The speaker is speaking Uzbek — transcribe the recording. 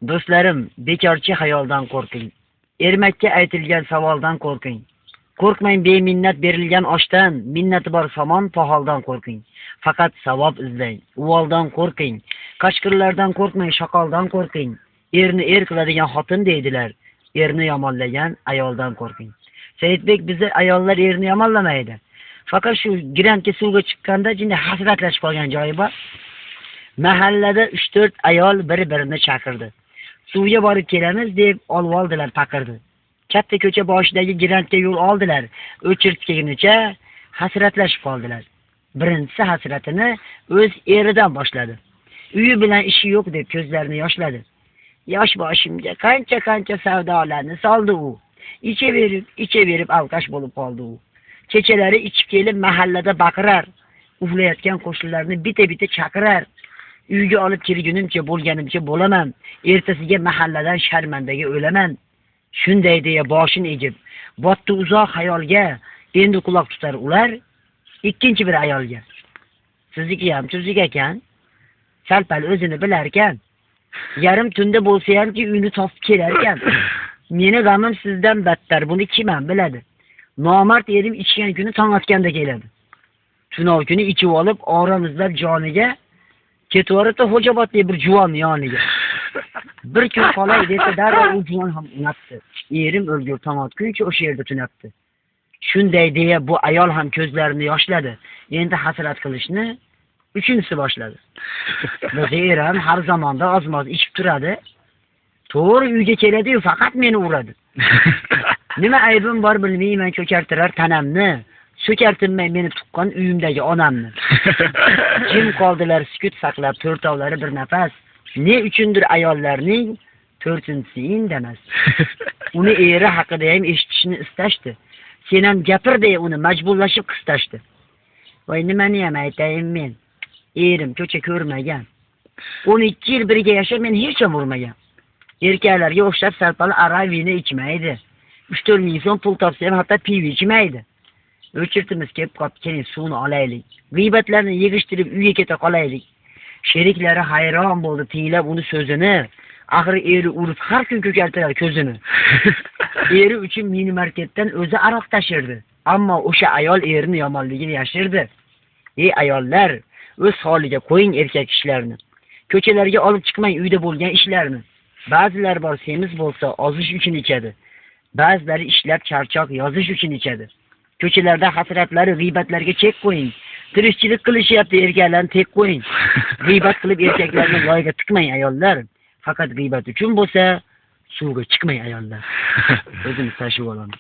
Do'stlarim, bekorchi xayoldan qo'rqing. Ermakka aytilgan savoldan qo'rqing. Qo'rqmang beminnat berilgan oshdan, minnati bor somon poholdan qo'rqing. Faqat savob izlang, uvoldan qo'rqing. Qashqirlardan qo'rqmang, shoqoldan qo'rqing. Erni er qiladigan xotin deydilar. Erni yomonlagan ayoldan qo'rqing. Saidbek bizni ayollar erni yomonlamaydi. Faqat shu grantga suvga chiqqanda jinday hasratlashib qolgan joyi bor. Mahallada 3-4 ayol bir-birini chaqirdi. Suvga borib kelamiz deb olvoldilar paqirdi. Katta ko'cha boshidagi grantga yo'l oldilar. O'chirtgunicha hasratlashib qoldilar. Birinchisi hasratini o'z eridan boshladi. Uyi bilan ishi yo'q deb ko'zlarini yoshladi. Yosh boshimga qancha-qancha savdolarni soldi u. Ichaverib alqash bo'lib qoldi u. Kechalari ichib kelib mahallada baqirar. Uxlayotgan qo'shnilarni bitta-bitta chaqirar. Uyga olib kirgunimcha bo'lganimcha bo'laman. Ertasiga mahalladan sharmandaga o'laman. Shunday deya boshini egib, botdi uzoq xayolga. Endi quloq tutar ular ikkinchi bir ayolga. Sizniki ham tuzuk ekan. Sal-pal o'zini bilarkan. Yarim tunda bo'lsa hamki uyni topib kelarkan. Meni g'amim sizdan battar, buni kim ham biladi. Nomard erim ichgan kuni tong otganda keladi. Tunov kuni ichib olib, orom izlab joniga ketaveribdi Xo'jabodli bir juvon yoniga. Bir kun qolay desa darrov u juvon ham unatdi. Erim o'lgur tong otguncha o'sha yerda tunabdi. Shunday deya bu ayol ham ko'zlarini yoshladi. Endi hasrat qilishni uchinchisi boshladi. Biz erim har zamonda ozmoz ichib turadi. To'g'ri uyga keladi-yu faqat meni uradi. Nima aybim bor bilmayman, ko'kartirar tanamni. So'kartinmay meni tuqqan uyimdagi onamni. Jim qoldilar sukut saqlab to'rtovlari bir nafas. Ne uchundir ayollarning to'rtinchisi indamas. Uni eri haqida ham eshitishni istashdi. Sen ham gapir deya uni majburlashib qistashdi. Voy nimani ham aytayin men? Erim ko'cha ko'rmagan. 12 yil birga yashab men hech ham urmagan. Erkaklarga o'xshab sarpal aroq vino ichmaydi. 3-4 ming so'm pul topsa ham hatto pivo ichmaydi. O'chirtimiz kelib qolib, keling suvni olaylik. G'iybatlarni yig'ishtirib uyga keta qolaylik. Sheriklari hayron bo'ldi tinglab uni so'zini. Axir eri urib har kun ko'kartirar ko'zini. Eri uchun mini marketdan o'zi aroq tashirdi. Ammo o'sha ayol erini yomonligini yashirdi. Ey ayollar, o'z holiga qo'ying erkak kishilarni. Ko'chalarga olib chiqmang uyda bo'lgan ishlarni. Ba'zilar bor semiz bo'lsa ozish uchun ichadi. Ba'zilari ishlab charchoq yozish uchun ichadi. Ko'chalarda hasratlari g'iybatlarga chek qo'ying. Tirikchilik qilishyapti erkaklarni tek qo'ying. G'iybat qilib erkaklarni loyga tiqmang ayollar. Faqat g'iybat uchun bo'lsa suvga chiqmang ayollar. O'zimiz tashib olamiz.